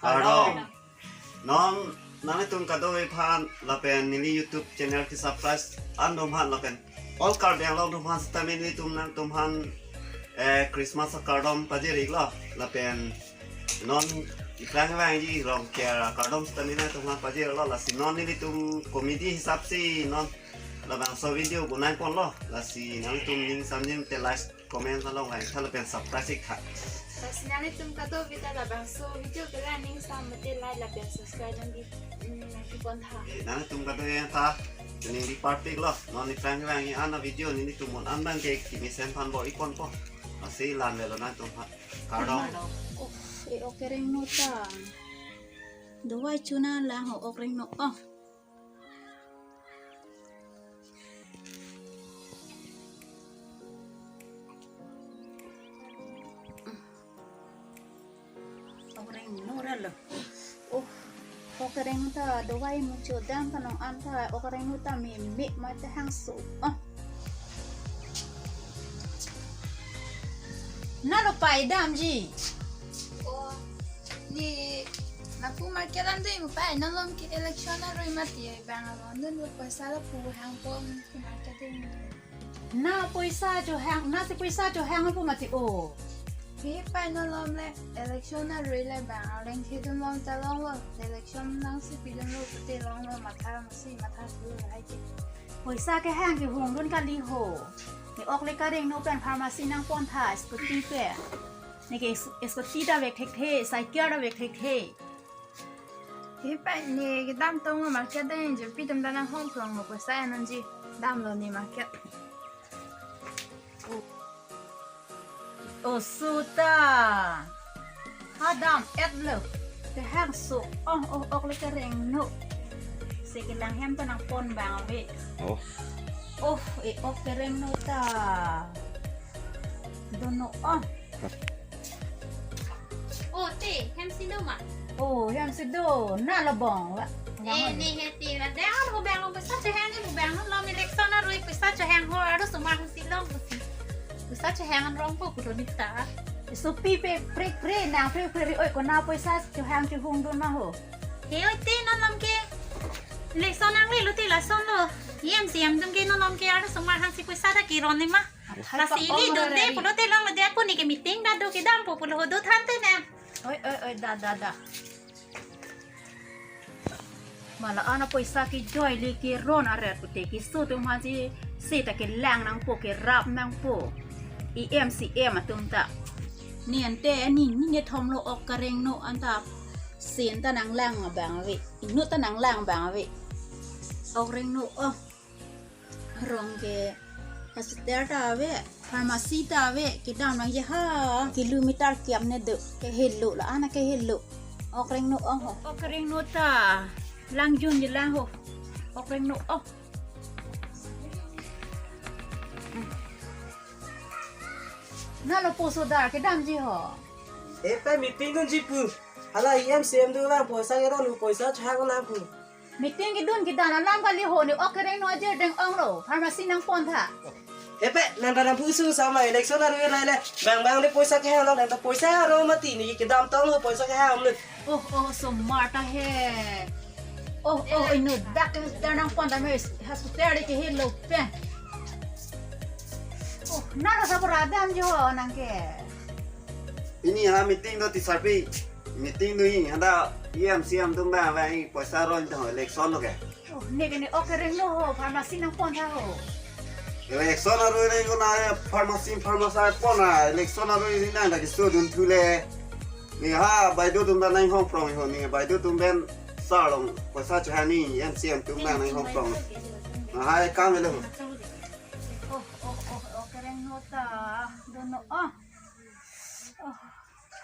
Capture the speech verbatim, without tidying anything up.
Kardom. Non nanglitum kadokave aphan lapen neli YouTube channel ke subscribe an atum aphan lapen all Karbi Anglong atum aphan sitame nelitum nangtum aphan, eh, Christmas akardom pajir-iklo lapen non iplang vangji Rongker akardom sitame nangtum aphan pajir-iklo, lasi non nelitum comedy hisap si non labangso video bonai ponlo, lasi nangtum ning samjin te like comment along like tha lapen subscribe-ik tha. Lasi nanglitum kadokave ta labangso video ke la ning sam mate like lapen subscribe nangpi, mm, nangpi pon tha. Eh, nanglitum kadokave ta neli party lo, non iplang vangji an avideo nelitum non an abang ke kimi sen aphan bor-i ponpo. Lasi la-an avelo nangtum aphan. Kardom. Oh, e-ok kerengno ta. Dovai chuna lang ho ok rengno. Oh. Ok rengno ra lo. Oh, ok rengno ta dovai mucho dam kanong an ta ok rengno ta meme mate hangso. Oh. Nalo pai damji. Oh, ne lapu market an dei mu pai, non malom ke election arui mati ai bang along, non lo poisa lapu hangpo ke market dei. Na poisa chohang, na si poisa chohang pu mati o. He pai, non malom le election arui le bang aleng thedun long ta longlo, election nangsi pidunlo pute longlo, matha masi matha su hai ke. Poisa kehang kehungdun kali ho. Ne ok le karengno pen pharmacy nangpon tha scooty pen. Ne ke s-, scooty ta vek thekthe, cycle ta vek thekthe. He pai, ne kedam tong market dei je pi atum ta nanghong phlonglo poisa anonji. Damlo ne market. O suta. Ha dam-et lo. Te hangso. Oh, oh, ok le kerengno. Si kelang hem ta nangpon bang ave. Oh. Oh, e-ok kerengno ta. Dono, oh. Oh, te, hem si do ma? Oh, hem si do. Na labong la. Eh, ne he te la. Dei an ho bang long poisa chohang, ho bang long election arui poisa chohang ho, arlo sumar si long pusi. Poisa chohang an rongpo pulo ne ta. Sopi pe pre pre nang pre pre oi, kona poisa chohang kehungdun ma ho. He oi te, non malom ke election nanglelo te lasonlo. E M C E M atum ke non malom ke arlo sumar hangsi poisa ta keron ne ma. Lasi ili dunde pulote longlo, dei pu ne ke meeting ta do kedampo pulo ho, do than te na. Oi, oi, oi, da, da, da. Ma la-an apoisa kejoi le keron aret pute keso atum aphan si seta kelang nangpo, kerap nangpo. E M C E M atum ta. Ne ante ne, ne, ne thomlo ok karengno anta sen ta nanglang abang ave. Inut ta nanglang abang ave. Ok rengno, oh. Rong ke hospital ta ave, pharmacy ta ave, kedam nangji ha, kilometer kiam ne do, kehelo la-an kehelo. Ok rengno ong ho. Ok rengno ta, langjunji lang ho. Ok rengno ong. Na lo poso dar kedamji ho. Epe meeting dunji pu. Hala E M C E M atum lang poisa keron, poisa chohang lang pu. Meeting kedun kedan alam kali ho, ne ok kereng no ajer deng onglo, pharmacy nangpon tha. Epe, nang ta nangpu su sama election arve rai le, bang bang le poisa kehang lo, nang ta poisa aro mati ne kedam tong lo poisa kehang lo. Oh, oh, so smart ahe. Oh, oh, inut dak ke hospital nangpon ta me hospital le kehelo pen. Oh, na lo sa pura damji ho nang ke. Pini ha meeting do tisarpi. Meeting do hi, hada E M C E M atum bang bang poisa ron to election lo ke. Oh, ne ke ne ok kereng lo ho, pharmacy nangpon tha ho. Election arve rai ko na pharmacy, pharmacy pon na election arve ni nang dak student thu le. Ne ha baideo atum bang nanghong prong ho, ne baideo atum bang sarlong poisa chohang ne E M C E M atum bang nanghong prong. Na ha kam le ho. Oh, oh, oh, ok kereng no ta, dono, oh. Oh,